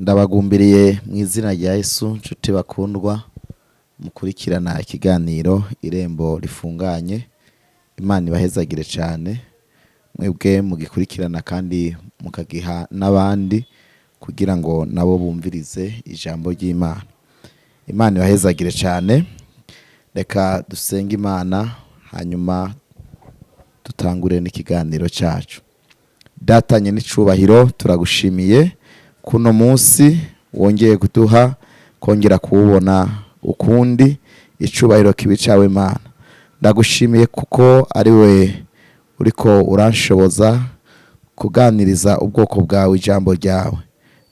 Ndabagumbiriye mu izina rya Yesu, nshuti bakundwa mukurikirana ikiganiro Irembo Rifunganye. Imana ibahezagire cyane mwebwe mugikurikirana kandi mukagiha n'abandi kugira ngo nabo bumvirize ijambo ry'Imana. Imana ibahezagire cyane. Reka dusenge Imana, hanyuma dutangure n'ikiganiro cyacu. Datanye n'icubahiro, turagushimiye kuno munsi wongeye kuduha kongera kuwubona ukundi. Icubahiro kibi cawe Imana. Ndagushimiye kuko ari we uriko uranshoboza kuganiriza ubwoko bwawe ijambo ryawe.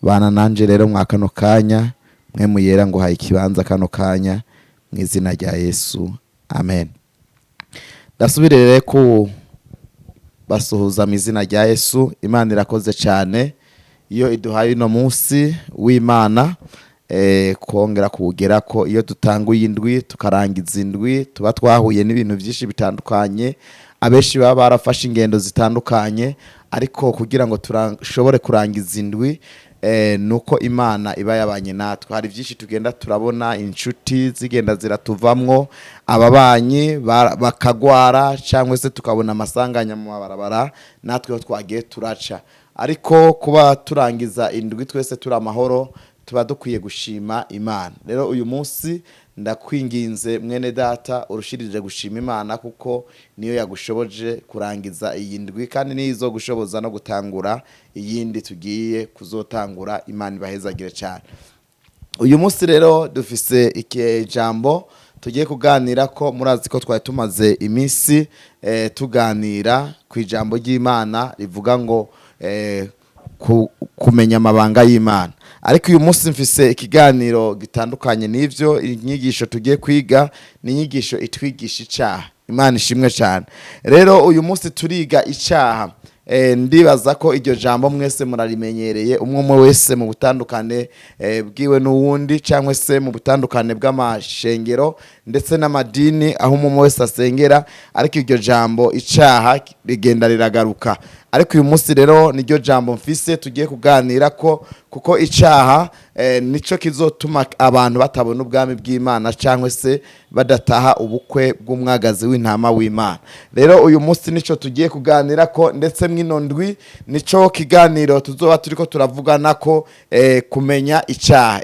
Bana nanje rero mwa kano kanya, mwe muyera ngo haye ikibanza kano kanya, mu izina rya Yesu, amen. Ndasubire rero ku basuhuza mu izina rya Yesu. Imana irakoze cyane iyo iduhaye uno munsi w'Imana kongera kuwugera ko. Iyo dutanguye indwi tukarangiza indwi, tuba twahuye n'ibintu byinshi bitandukanye. Abenshi baba barafashe ingendo zitandukanye, ariko kugira ngo turashobore kurangiza indwi nuko Imana iba yabanye natwe. Hari byinshi tugenda turabona, inshuti zigenda ziratuvamwo, ababanyi bakagwara, cyangwa se tukabona amasanganya mu mabarabara natwe aho twagiye turaca. Ariko kuba turangiza indwi twese turi amahoro, tuba dukwiye gushima Imana. Rero uyu munsi ndakwinginze, mwene data, urushirije gushima Imana, kuko niyo yagushoboje kurangiza iyi ndwi kandi niyo izogushoboza no gutangura iyindi tugiye kuzotangura. Imana ibahezagire cyane. Uyu munsi rero dufise ijambo tugiye kuganira ko. Murazi ko twari tumaze iminsi tuganira ku ijambo ry'Imana rivuga ngo kumenya amabanga y'Imana. Ariko uyu munsi mfise ikiganiro gitandukanye n'ivyo. Inyigisho tugiye kwiga ni inyigisho itwigisha icaha. Imana ishimwe cyane. Rero uyu munsi turiga icaha. Ndibaza ko iryo jambo mwese murarimenyereye, umwe umwe wese mu butandukane bwiwe n'uwundi, cyangwa se mu butandukane bw'amashengero ndetse n'amadini aho umwe umwe wese asengera. Ariko iryo jambo icaha rigenda riragaruka. Ariko uyu munsi rero niryo jambo mfise tugiye kuganira ko, kuko icaha nico kizotuma abantu batabona ubwami bw'Imana cyangwa se badataha ubukwe bw'umwagazi w'intama w'Imana. Rero uyu munsi nico tugiye kuganira ko, ndetse mwino ndwi nico kiganiro tuzoba turiko turavugana ko, kumenya icaha.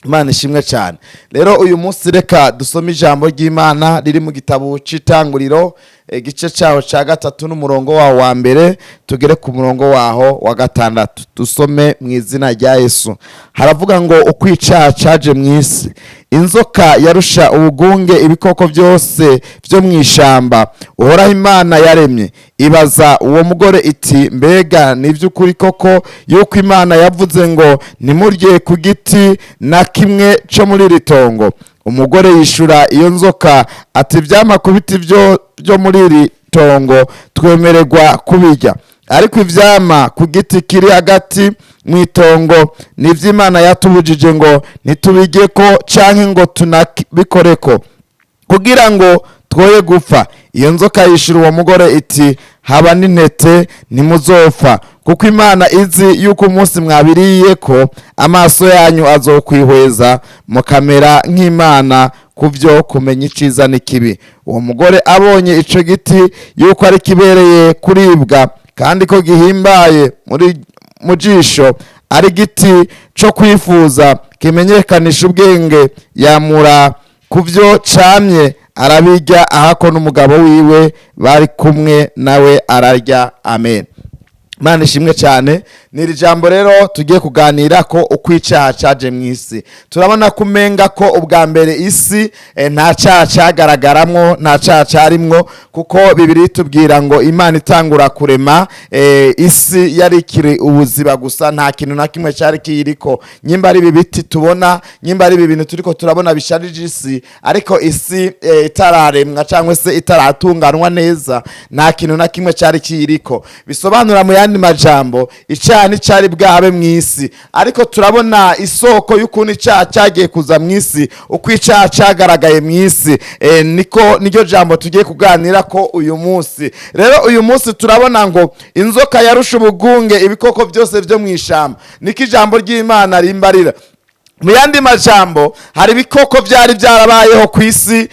Imana ishimwe cyane. Rero uyu munsi reka dusome ijambo ry'Imana riri mu gitabo c'Itanguriro, igice cyaho cya gatatu n'umurongo waho wa mbere tugere ku murongo waho wa gatandatu. Dusome mu izina rya Yesu. Haravuga ngo: "Uko icaha caje mu isi, inzoka yarusha ubugunge ibikoko byose byo mu ishamba Uhoraho Imana yaremye. Ibaza uwo mugore iti: 'Mbega ni iby'ukuri koko yuko Imana yavuze ngo ntimurye ku giti na kimwe cyo muri iri tongo?' Umugore yishura iyo nzoka ati: 'Ivyamwa ku biti byo muri iri tongo twemererwa kubirya, ariko ivyama ku giti kiri hagati mu itongo ni ivy'Imana yatubujije ngo ntitubijyeko canke ngo tunabikoreko, kugira ngo twoye gupfa.' Iyo nzoka yishura uwo mugore iti: 'Haba n'intete, ntimuzopfa, kuko Imana izi yuko umunsi mwabiriyeko amaso yanyu azokwihweza, mukamera nk'Imana ku byo kumenya iciza n'ikibi.' Uwo mugore abonye ico giti yuko ari kibereye kuribwa, kandi ko gihimbaye muri mu jisho, ari igiti co kwifuza kimenyekanisha ubwenge, yamura ku byo camye arabirya, ahako n'umugabo wiwe bari kumwe nawe ararya. Amen." Imana ishimwe cyane. Ni iri jambo rero tugiye kuganira ko, uko icaha caje mu isi. Turabona ko umenga ko ubwa mbere isi nta caha cagaragaramwo, nta caha carimwo, kuko Bibiri itubwira ngo Imana itangura kurema isi yari ikiri ubuziba gusa, nta kintu na kimwe cari kiyiriko. Nyimba ari ibi biti tubona, nyimba ari ibi bintu turiko turabona bisharije isi, ariko isi itararemwa cyangwa se itaratunganwa neza, nta kintu na kimwe cari kiyiriko. Bisobanura mu yandi Yandi majambo, icyaha nticyari bwabe mu isi, ariko turabona isoko y'ukuntu icyaha cyagiye kuza mu isi, uko icyaha cyagaragaye mu isi. Niko niryo jambo tugiye kuganira ko uyu munsi. Rero uyu munsi turabona ngo inzoka yarusha ubugunge ibikoko byose byo mu ishyamba, niko ijambo ry'Imana rimbarira. Mu yandi majambo, hari ibikoko byari byarabayeho ku isi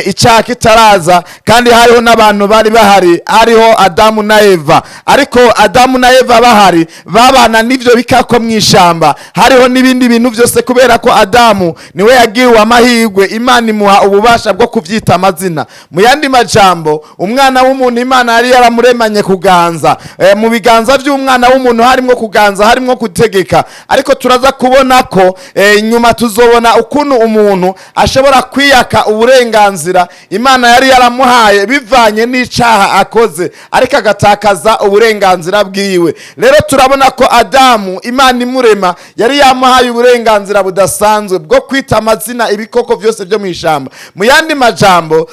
icyaha kitaraza, kandi hariho n'abantu bari bahari, hariho Adamu na Eva. Ariko Adamu na Eva bahari, babana n'ibyo bikako mu ishyamba, hariho n'ibindi bintu byose, kubera ko Adamu niwe yagiriwe amahirwe, Imana imuha ububasha bwo kubyita amazina. Mu yandi majambo, umwana w'umuntu Imana yari yaramuremanye kuganza. Mu biganza by'umwana w'umuntu harimo kuganza, harimo gutegeka. Ariko turaza kubona ko nyuma tuzobona ukuntu umuntu ashobora kwiyaka uburenganzira Imana yari yaramuhaye bivanye n'icaha akoze, ariko agatakaza uburenganzira bwiwe. Rero turabona ko Adamu, Imana imurema, yari yamuhaye uburenganzira budasanzwe bwo kwita amazina ibikoko byose byo mu ishyamba. Mu yandi majambo,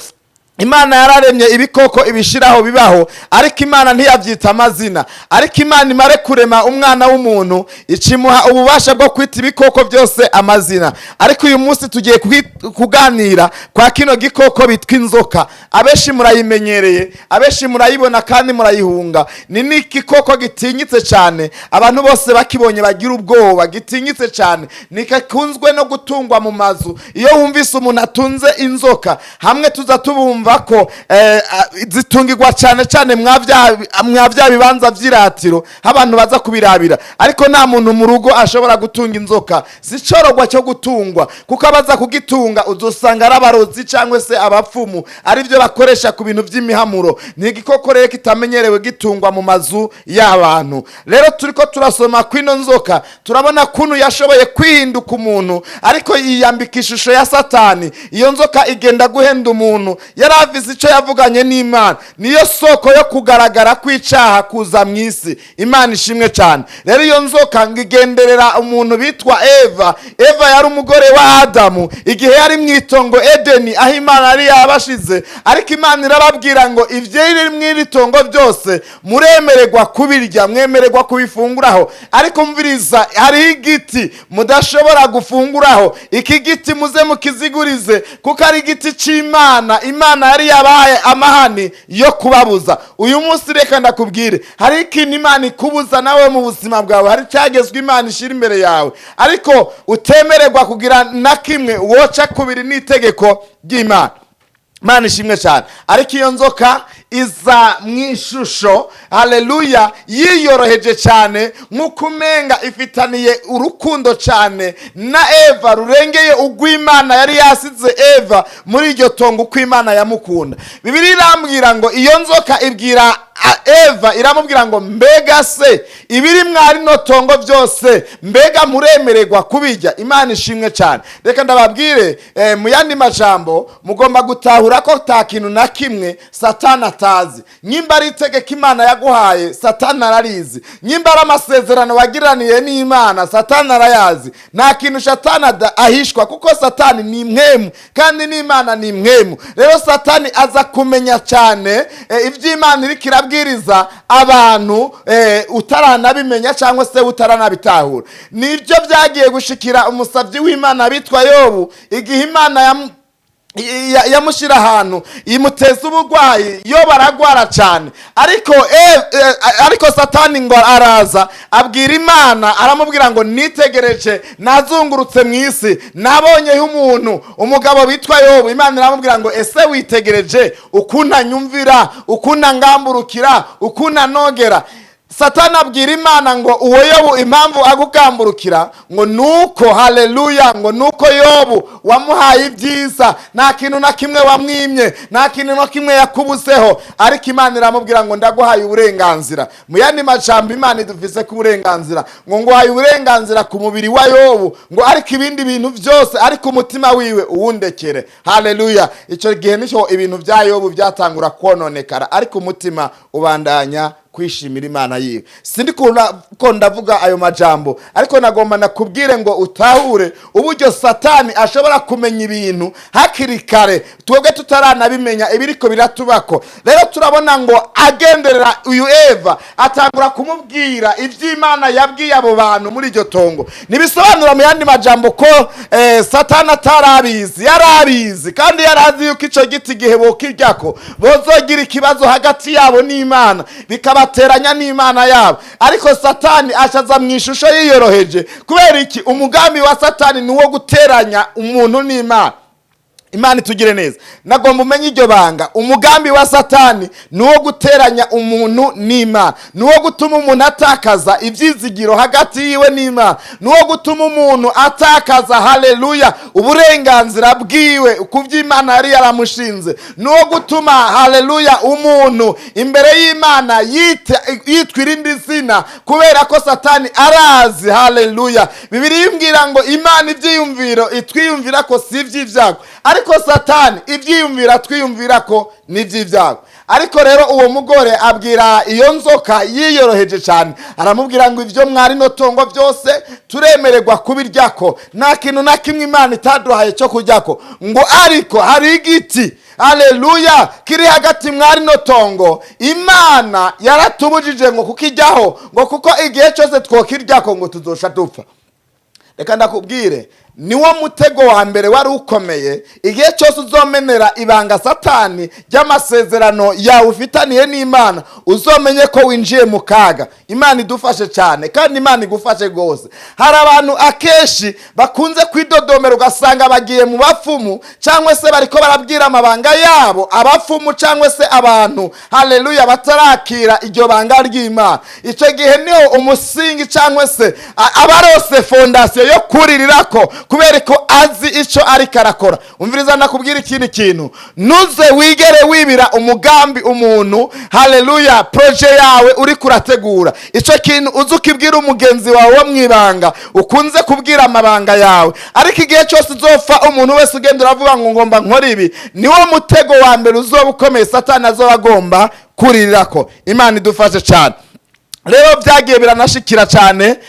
Imana yararemye ibikoko, ibishiraho bibaho, ariko Imana ntiyabyita amazina. Ariko Imana imare kurema umwana w'umuntu, ikimuha ububasha bwo kwita ibikoko byose amazina. Ariko uyu munsi tugiye kuganira kwa kino gikoko bitwa inzoka. Abenshi murayimenyereye, abenshi murayibona kandi murayihunga. Ni n'igikoko gitinyitse cyane, abantu bose bakibonye bagira ubwoba, gitinyitse cyane, ntigakunzwe no gutungwa mu mazu. Iyo wumvise umuntu atunze inzoka, hamwe tuza tubumva ko zitungirwa cyane cyane mwa bya bibanza by'iratiro, abantu baza kubirabira, ariko nta muntu mu rugo ashobora gutunga inzoka. Si icorogwa cyo gutungwa, kuko abaza kugitunga uzosanga ari abarozi cyangwa se abapfumu, aribyo bakoresha ku bintu by'imihamuro. Ni igikoko rero kitamenyerewe gitungwa mu mazu y'abantu. Rero turiko turasoma kw'ino nzoka, turabona kuntu yashoboye kwihinduka umuntu, ariko yiyambika ishusho ya Satani. Iyo nzoka igenda guhenda umuntu yari afise icyo yavuganye n'Imana. Niyo soko yo kugaragara kw'icaha kuza mu isi. Imana ishimwe cyane. Rero iyo nzoka ngo igenderera umuntu bitwa Eva. Eva yari umugore wa Adamu igihe yari mu itongo Edeni, aho Imana yari yabashize. Ariko Imana irababwira ngo ibyo mu iri tongo byose muremererwa kubirya, mwemererwa kubifunguraho, ariko mviriza, hariho igiti mudashobora gufunguraho. Iki giti muze mukizigurize, kuko ari igiti cy'Imana. Imana yari yabahaye amahani yo kubabuza. Uyu munsi reka ndakubwire, hari ikintu Imana ikubuza nawe mu buzima bwawe, hari icyagezwe Imana ishyira imbere yawe, ariko utemererwa kugira na kimwe woca kubiri n'itegeko ry'Imana. Imana ishimwe cyane. Ariko iyo nzoka iza mu ishusho, haleluya, yiyoroheje cyane, nk'uko umenga ifitaniye urukundo cyane na Eva rurengeye urw'Imana yari yasize Eva muri iryo tongo, uko Imana yamukunda. Bibiliya irambwira ngo iyo nzoka ibwira Eva, iramubwira ngo mbega se ibiri mwari no tongo byose, mbega muremererwa kubirya? Imana ishimwe cyane. Reka ndababwire, mu yandi majambo, mugomba gutahura ko ta kintu na kimwe Satani atazi. Nyimba ari itegeko Imana yaguhaye, Satani ararizi. Nyimba ari amasezerano wagiraniye n'Imana, Satani arayazi. Nta kintu Satani ahishwa, kuko Satani ni impwemu kandi n'Imana ni impwemu. Rero Satani aza kumenya cyane iby'Imana iriko irabwiriza abantu utaranabimenya cyangwa se utaranabitahura. Nibyo byagiye gushikira umusabyi w'Imana bitwa Yobu, igihe Imana yamushyira ahantu imuteza uburwayi. Yo baragwara cyane, ariko Satani ngo araza abwira Imana, aramubwira ngo nitegereje, nazungurutse mu isi, nabonyeho umuntu, umugabo bitwa Yobu. Imana iramubwira ngo ese witegereje ukuntu anyumvira, ukuntu angamburukira, ukuntu anogera? Satani abwira Imana ngo uwo Yobu impamvu agugamburukira ngo nuko, haleluya, ngo nuko Yobu wamuhaye ibyiza, nta kintu na kimwe wamwimye, nta kintu na kimwe yakubuzeho. Ariko Imana iramubwira ngo ndaguhaye uburenganzira. Mu yandi majambo, Imana idufise ku burenganzira, ngo nguhaye uburenganzira ku mubiri wa Yobu, ngo ariko ibindi bintu byose, ariko umutima wiwe uwundekere. Haleluya. Icyo gihe nicyo ibintu bya Yobu byatangura kononekara, ariko umutima ubandanya. Kwishimira Imana yiwe. Sindi ko ndavuga ayo majambo, ariko nagomba nakubwire ngo utahure uburyo Satani ashobora kumenya ibintu hakiri kare, twebwe tutaranabimenya ibiriko biratubako. Rero turabona ngo agenderera uyu Eva, atangura kumubwira iby'Imana yabwiye abo bantu muri iryo tongo. Ntibisobanura mu yandi majambo ko Satani atarabizi. Yarabizi, kandi yarazi yuko icyo giti igihe bokiryako bozogira ikibazo hagati yabo n'Imana, bikabateranya n'Imana yabo. Ariko Satani ashaza mu ishusho yiyoroheje. Kubera iki? Umugambi wa Satani ni uwo guteranya umuntu n'Imana. Imana itugire neza. Nagomba umenye iryo banga. Umugambi wa Satani ni uwo guteranya umuntu n'Imana, ni uwo gutuma umuntu atakaza ibyizigiro hagati yiwe n'Imana, ni uwo gutuma umuntu atakaza, haleluya, uburenganzira bwiwe ku by'Imana yari yaramushinze, ni uwo gutuma, haleluya, umuntu imbere y'Imana yitwa irindi zina, kubera ko Satani arazi. Haleluya! Bibiliya imbwira ngo Imana ibyiyumviro itwiyumvira ko si iby'ibyago, ariko Satani ibyiyumvira twiyumvira ko ni iby'ibyago. Ariko rero uwo mugore abwira iyo nzoka yiyoroheje cyane, aramubwira ngo ibyo mwari no tongo byose turemererwa kubiryako, nta kintu na kimwe Imana itaduhaye cyo kuryako, ngo ariko hari igiti, haleluya, kiri hagati mwari no tongo, Imana yaratubujije ngo kukijyaho, ngo kuko igihe cyose twokiryako ngo tuzosha dupfa. Reka ndakubwire, niwo mutego wa mbere wari ukomeye. Igihe cyose uzomenera ibanga Satani ry'amasezerano yawe ufitaniye n'Imana, uzomenye ko winjiye mu kaga. Imana idufashe cyane, kandi Imana igufashe rwose. Hari abantu akenshi bakunze kwidodomera, ugasanga bagiye mu bapfumu, cyangwa se bariko barabwira amabanga yabo abapfumu, cyangwa se abantu, haleluya, batarakira iryo banga ry'Imana. Icyo gihe niho umusingi, cyangwa se abarose fondation yo kuririrako, kubera ko azi icyo ariko arakora. Umviriza, nakubwira ikindi kintu: ntuze wigere wibira umugambi umuntu, haleluya, projet yawe uri kurategura. Icyo kintu uzi ukibwira umugenzi wawe wo mu ibanga ukunze kubwira amabanga yawe. Ariko igihe cyose uzopfa umuntu wese ugenda uravuga ngo ngomba nkora ibi, niwo mutego wa mbere uzoba ukomeye Satani azoba agomba kuririrako. Imana idufashe cyane. Rero byagiye biranashikira cyane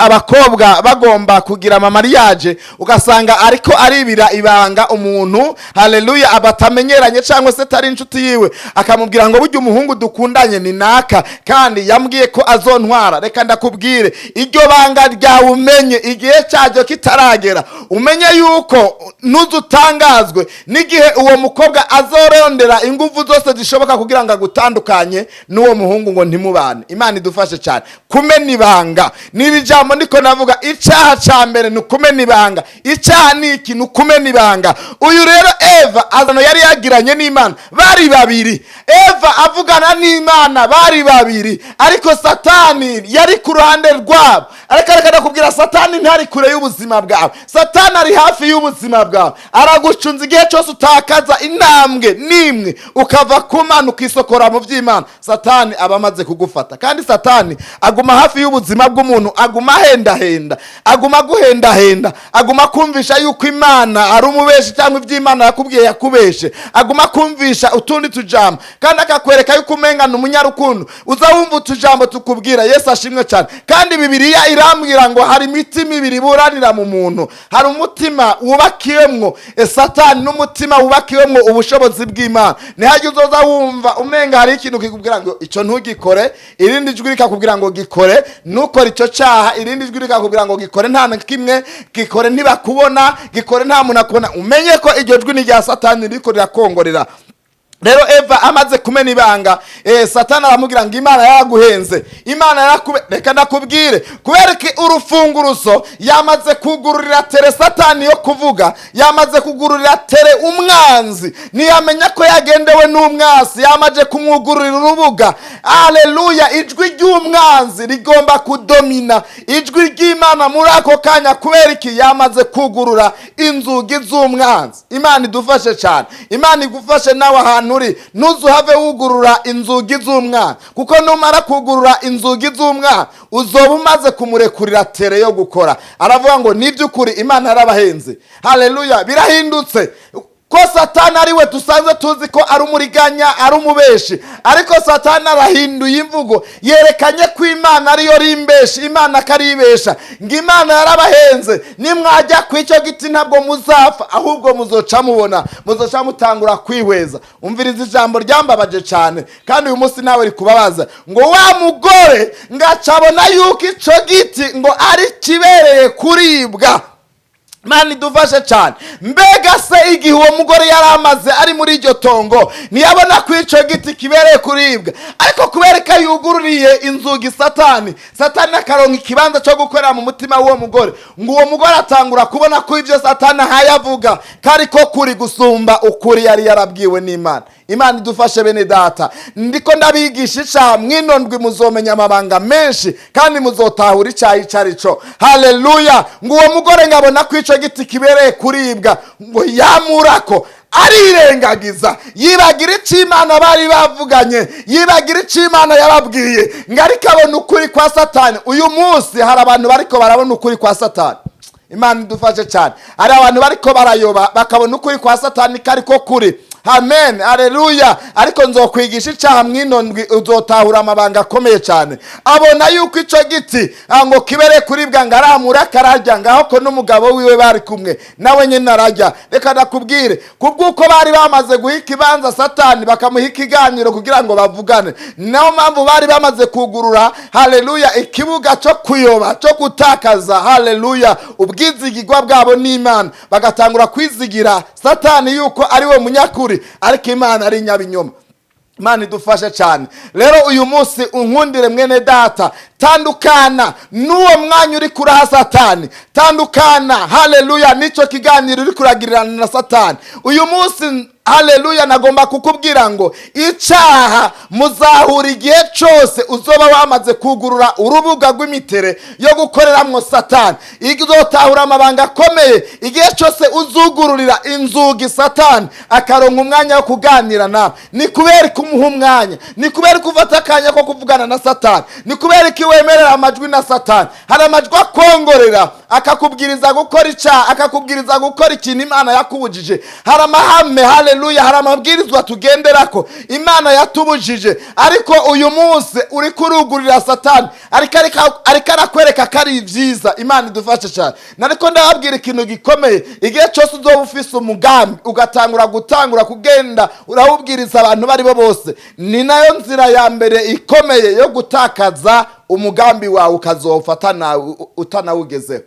abakobwa bagomba kugira amamariage, ugasanga ariko aribira ibanga umuntu, haleluya, abatamenyeranye cyangwa se atari inshuti yiwe, akamubwira ngo burya umuhungu dukundanye ni naka, kandi yambwiye ko azontwara. Reka ndakubwire, iryo banga ryawe umenye igihe cyaryo kitaragera, umenye yuko ntuzutangazwe n'igihe uwo mukobwa azorondera ingufu zose zishoboka kugira ngo agutandukanye n'uwo muhungu, ngo ntimubane. Imana idufashe cyane. Kumena ibanga ni iri jambo ndiko navuga. Icyaha cya mbere ni ukumena ibanga. Icyaha ni iki? Ni ukumena ibanga. Uyu rero Eva azano yari yagiranye n'Imana, bari babiri. Eva avugana n'Imana, bari babiri, ariko Satani yari ku ruhande rwabo. Ariko reka ndakubwira, Satani ntari kure y'ubuzima bwawe, Satani ari hafi y'ubuzima bwawe, aragucunza. Igihe cyose utakaza intambwe n'imwe ukava ku Mana, ukisokora mu by'Imana, Satani aba amaze kugufata. Kandi Satani aguma hafi y'ubuzima bw'umuntu, aguma ahendahenda, aguma aguhendahenda, aguma kumvisha yuko Imana ari umubeshi, cyangwa iby'Imana yakubwiye yakubeshe, aguma kumvisha utundi tujambo, kandi akakwereka yuko umenga ni umunyarukundo. Uza wumva utujambo tukubwira. Yesu ashimwe cyane. Kandi Bibiliya irambwira ngo hari imitima ibiri iburanira mu muntu: hari umutima wubakiwemwo Satani, n'umutima wubakiwemwo ubushobozi bw'Imana. Ntihajye uzoza wumva umenga hari ikintu kikubwira ngo icyo ntugikore, irindi jwi rikakubwira ngo gikore, ntukore icyo cyaha, irindi jwi rikakubwira ngo gikore, nta na kimwe, gikore ntibakubona, gikore nta muntu akubona. Umenye ko iryo jwi ni irya Satani ririko rirakongorera. Rero Eva amaze kumena ibanga, Satani aramubwira ngo Imana yaraguhenze, Imana yarakube. Reka ndakubwire, kubera ko urufunguruzo yamaze kugururira terrain Satani yo kuvuga, yamaze kugururira terrain umwanzi. Ntiyamenya ko yagendewe n'umwanzi, yamaze kumwugururira urubuga. Aleluya! Ijwi ry'umwanzi rigomba kudomina ijwi ry'Imana muri ako kanya. Kubera iki? Yamaze kugurura inzugi z'umwanzi. Imana idufashe cyane. Imana igufashe nawe ahantu uri, ntuzuhave wugurura inzugi z'umwana, kuko numara kugurura inzugi z'umwana uzoba umaze kumurekurira terrain yo gukora. Aravuga ngo niby'ukuri Imana yarabahenze. Haleluya! Birahindutse. Ko Satani ari we dusanzwe tuzi ko ari umuriganya, ari umubeshi, ariko Satani arahinduye imvugo, yerekanye ko Imana ariyo rimbeshi, Imana akaribesha, ngo Imana yarabahenze, nimwajya ku icyo giti ntabwo muzapfa, ahubwo muzoca mubona, muzoca mutangura kwihweza. Umviriza ijambo ryambabaje cyane, kandi uyu munsi nawe rikubabaza, ngo wa mugore ngaca abona yuko ico giti ngo ari kibereye kuribwa. Imana idufashe cyane. Mbega se igihe uwo mugore yari amaze ari muri iryo tongo, ntiyabona ko icyo giti kibereye kuribwa? Ariko kubera ko yugururiye inzugi Satani, Satani akaronka ikibanza cyo gukorera mu mutima w'uwo mugore, ngo uwo mugore atangura kubona ko ibyo Satani ahaye avuga ko ariko kuri gusumba ukuri yari yarabwiwe n'Imana. Imana idufashe, bene data. Ndiko ndabigisha icaha. Mwino ndwi muzomenya amabanga menshi kandi muzotahura icyaha icyo ari cyo. Haleluya! Ngo uwo mugore ngabona ko ico giti kibereye kuribwa, ngo yamurako, arirengagiza, yibagira icyo Imana bari bavuganye, yibagira icyo Imana yababwiye, ngo ariko abona ukuri kwa Satani. Uyu munsi hari abantu bariko barabona ukuri kwa Satani. Imana idufashe cyane. Hari abantu bariko barayoba, bakabona ukuri kwa Satani kariko kuri. Amen, aleluya. Ariko nzokwigisha icyaha mwino ndwi, uzotahura amabanga akomeye cyane. Abona yuko icyo giti ngo kibere kuribwa, ngo aramura akararya, ngaho ko n'umugabo wiwe bari kumwe nawe nyine ararya. Reka ndakubwire, kubw'uko bari bamaze guha ikibanza Satani, bakamuha ikiganiro kugira ngo bavugane, niyo mpamvu bari bamaze kugurura, haleluya, ikibuga cyo kuyoba, cyo gutakaza, haleluya, ubwizigirwa bwabo n'Imana, bagatangura kwizigira Satani yuko ari we munyakuri, ariko Imana ari nyabinyoma. Imana idufashe cyane. Rero uyu munsi unkundire, mwene data, tandukana n'uwo mwanya uri kuraha Satani, tandukana, haleluya, n'icyo kiganiro uri kuragirirana na Satani uyu munsi. Haleluya! Nagomba kukubwira ngo icyaha muzahura igihe cyose uzoba wamaze kugurura urubuga rw'imitere yo gukoreramwo Satani. Uzotahura amabanga akomeye igihe cyose uzugururira inzugi Satani, akaronka umwanya wo kuganira nawe. Ni kubera ko umuha umwanya, ni kubera ko ufata akanya ko kuvugana na Satani, ni kubera ko wemerera amajwi na Satani. Hari amajwi akongorera, akakubwiriza gukora icyaha, akakubwiriza gukora ikintu Imana yakubujije. Hari amahame, haleluya, hari amabwirizwa tugenderako Imana yatubujije, ariko uyu munsi uri kurugurira Satani, ariko arakwereka ko ari byiza. Imana idufashe cyane. Nariko ndababwira ikintu gikomeye: igihe cyose uzoba ufise umugambi, ugatangura gutangura kugenda urawubwiriza abantu bari bo bose, ni nayo nzira ya mbere ikomeye yo gutakaza umugambi wawe, ukazofata utanawugezeho.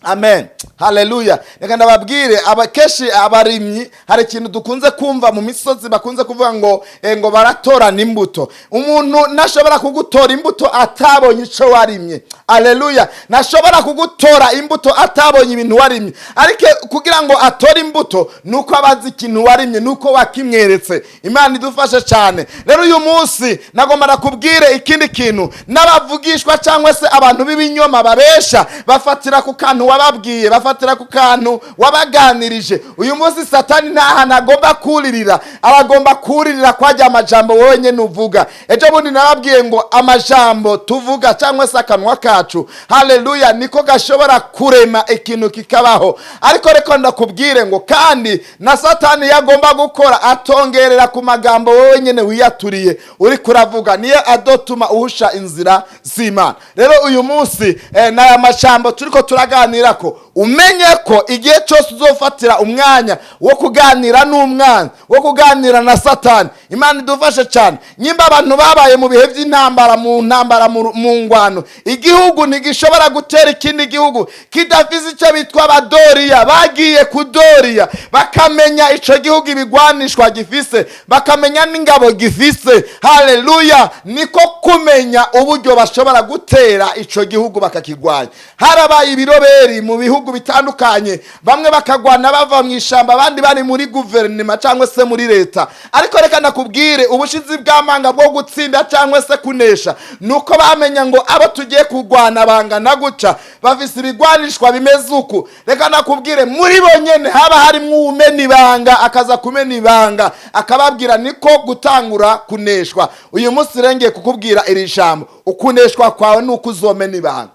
Amen, haleluya. Reka ndababwire, abakeshi abarimyi, hari ikintu dukunze kumva mu misozi, bakunze kuvuga ngo baratorana imbuto. Umuntu ntashobora kugutora imbuto atabonye ico warimye. Aleluya! Ntashobora kugutora imbuto atabonye ibintu warimye, ariko kugira ngo atore imbuto nuko abazi ikintu warimye, nuko wakimweretse. Imana idufashe cyane. Rero uyu munsi nagomba nakubwire ikindi kintu: n'abavugishwa cyangwa se abantu b'ibinyoma babesha, bafatira ku kantu wababwiye, bafatira ku kantu wabaganirije. Uyu munsi Satani nta hantu agomba kuririra, aragomba kuririra kwajya amajambo wowe nyene uvuga. Ejo bundi nababwiye ngo amajambo tuvuga cyangwa se akanwa kacu, haleluya, niko gashobora kurema ikintu kikabaho. Ariko reka ndakubwire ngo kandi na Satani yagomba gukora, atongerera ku magambo wowe nyene wiyaturiye uri kuravuga, niyo adotuma uhusha inzira z'Imana. Rero uyu munsi n'aya majambo turiko turaganira ko umenye ko igihe cyose uzofatira umwanya wo kuganira n'umwana, wo kuganira na Satani. Imana idufashe cyane. Nyimba abantu babaye mu bihe by'intambara, mu ntambara, mu ngwano, igihugu ntigishobora gutera ikindi gihugu kidafise icyo bitwa abadoriya. Bagiye kudoriya, bakamenya ico gihugu ibigwanishwa gifise, bakamenya n'ingabo gifise. Haleluya! Niko kumenya uburyo bashobora gutera ico gihugu bakakigwanya. Harabaye ibiroberi mu bihugu bitandukanye, bamwe bakagwana bava mu ishamba, abandi bari muri guverinoma cyangwa se muri leta. Ariko reka nakubwire, ubushizi bw'amanga bwo gutsinda cyangwa se kunesha nuko bamenya ngo abo tugiye kurwana bangana guca, bafise ibigwanishwa bimeze uku. Reka nakubwire, muri bo nyene haba harimwo uwumena ibanga, akaza kumena ibanga akababwira, niko gutangura kuneshwa. Uyu munsi rengeye kukubwira iri jambo: ukuneshwa kwawe ni uko uzomena ibanga.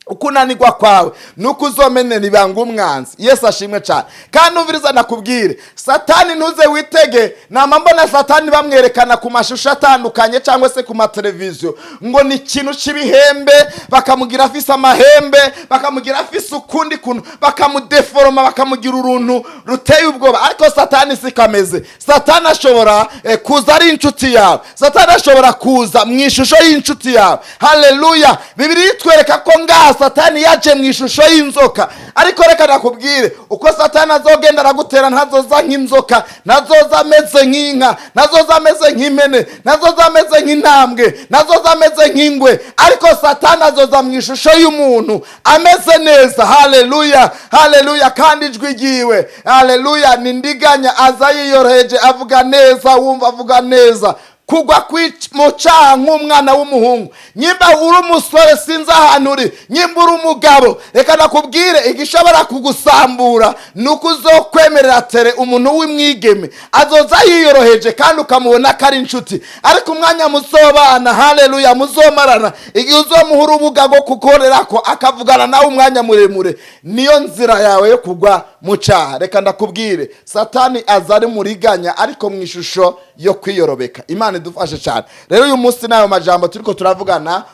Ukunanirwa kwawe nuko uzomenera ibanga umwanzi. Yesu ashimwe cyane. Kandi umviriza nakubwire, Satani ntuze witege. Nama mbona Satani bamwerekana ku mashusho atandukanye cyangwa se ku mateleviziyo, ngo ni ikintu cy'ibihembe, bakamugira afise amahembe, bakamugira afise ukundi kuntu, bakamudeforoma, bakamugira uruntu ruteye ubwoba. Ariko Satani siko ameze. Satani ashobora kuza ari inshuti yawe. Satani ashobora kuza mu ishusho y'inshuti yawe. Haleluya! Bibiliya itwereka ko ngaha Satani yaje mu ishusho y'inzoka. Ariko reka nakubwire, uko Satani azogenda aragutera, ntazoza nk'inzoka, ntazoza ameze nk'inka, ntazoza ameze nk'impene, ntazoza ameze nk'intambwe, ntazoza ameze nk'ingwe. Ariko Satani azoza mu ishusho y'umuntu ameze neza. Haleluya, haleluya! Kandi ijwi ryiwe, haleluya, ni ndiganya. Aza yiyoroheje, avuga neza, wumva avuga neza. Kugwa mu cyaha nk'umwana w'umuhungu, nyimba uri umusore, sinzi ahantu uri, nyimba uri umugabo, reka nakubwire, igishobora kugusambura ni uko uzokwemerera tere umuntu w'umwigeme azoza yiyoroheje kandi ukamubona ko ari inshuti. Ariko umwanya muzobana, haleluya, muzomarana, igihe uzomuha urubuga rwo gukorera ko akavugana nawe umwanya muremure, niyo nzira yawe yo kugwa mu cyaha. Reka ndakubwire, Satani aza ari muriganya, ariko mu ishusho yo kwiyorobeka. Imana idufashe cyane. Rero uyu munsi n'ayo majambo turiko turavugana,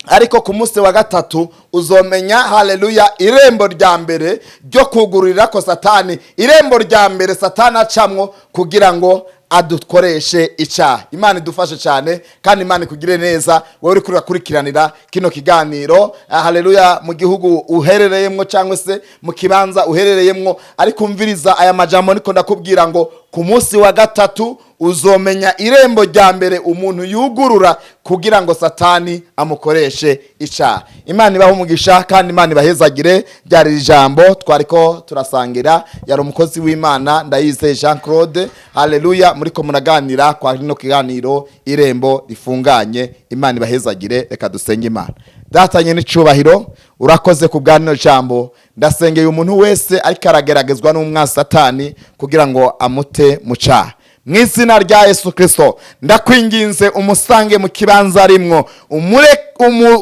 ariko ku munsi wa gatatu uzomenya, haleluya, irembo rya mbere ryo kugururira ko Satani, irembo rya mbere Satani acamwo kugira ngo adukoreshe icyaha. Imana idufashe cyane, kandi Imana ikugire neza wowe uri kurakurikiranira kino kiganiro, haleluya, mu gihugu uherereyemwo cyangwa se mu kibanza uherereyemwo. Ariko umviriza aya majambo niko ndakubwira ngo ku munsi wa gatatu uzomenya irembo rya mbere umuntu yugurura kugira ngo Satani amukoreshe icyaha. Imana ibahe umugisha kandi Imana ibahezagire. Ryari ijambo twariko turasangira. Yari umukozi w'Imana Ndayizeye Jean Claude, haleluya, muriko muraganira kwa rino kiganiro Irembo Rifunganye. Imana ibahezagire. Reka dusenge Imana. Datanye n'icubahiro, urakoze ku bwa rino jambo. Ndasengeye umuntu wese ariko arageragezwa n'umwansi Satani kugira ngo amute mu cyaha. Mu izina rya Yesu Kirisito, ndakwinginze umusange mu kibanza arimwo,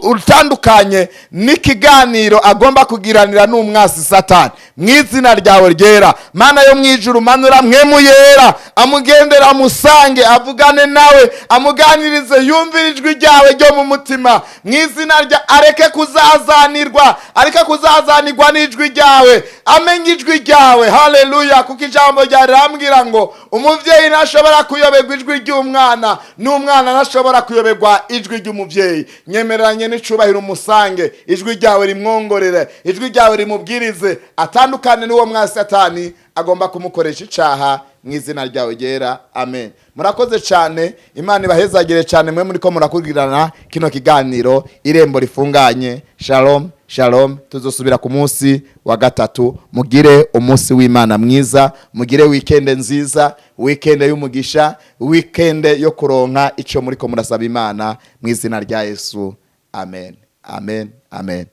utandukanye n'ikiganiro agomba kugiranira n'umwasi Satani. Mu izina ryawe ryera, Mana yo mu ijuru, manura Mpwemu Yera amugendera, amusange, avugane nawe, amuganirize, yumvire ijwi ryawe ryo mu mutima. Mu izina rya, areke kuzazanirwa, areke kuzazanirwa n'ijwi ryawe, amenye ijwi ryawe. Haleluya! Kuko ijambo ryawe rirambwira ngo umubyeyi ntashobora kuyoberwa ijwi ry'umwana, n'umwana ntashobora kuyoberwa ijwi ry'umubyeyi. Nyemereranye n'icubahiro, umusange, ijwi ryawe rimwongorere, ijwi ryawe rimubwirize, atandukane n'uwo mwasatani agomba kumukoresha icaha. Mu izina ryawe ryera, amen. Murakoze cyane. Imana ibahezagire cyane mwe muriko murakurikirana kino kiganiro Irembo Rifunganye. Shalom, shalom. Tuzosubira ku munsi wa gatatu. Mugire umunsi w'Imana mwiza, mugire weekend nziza, weekend y'umugisha, weekend yo kuronka ico muriko murasaba Imana. Mu izina rya Yesu, amen, amen, amen.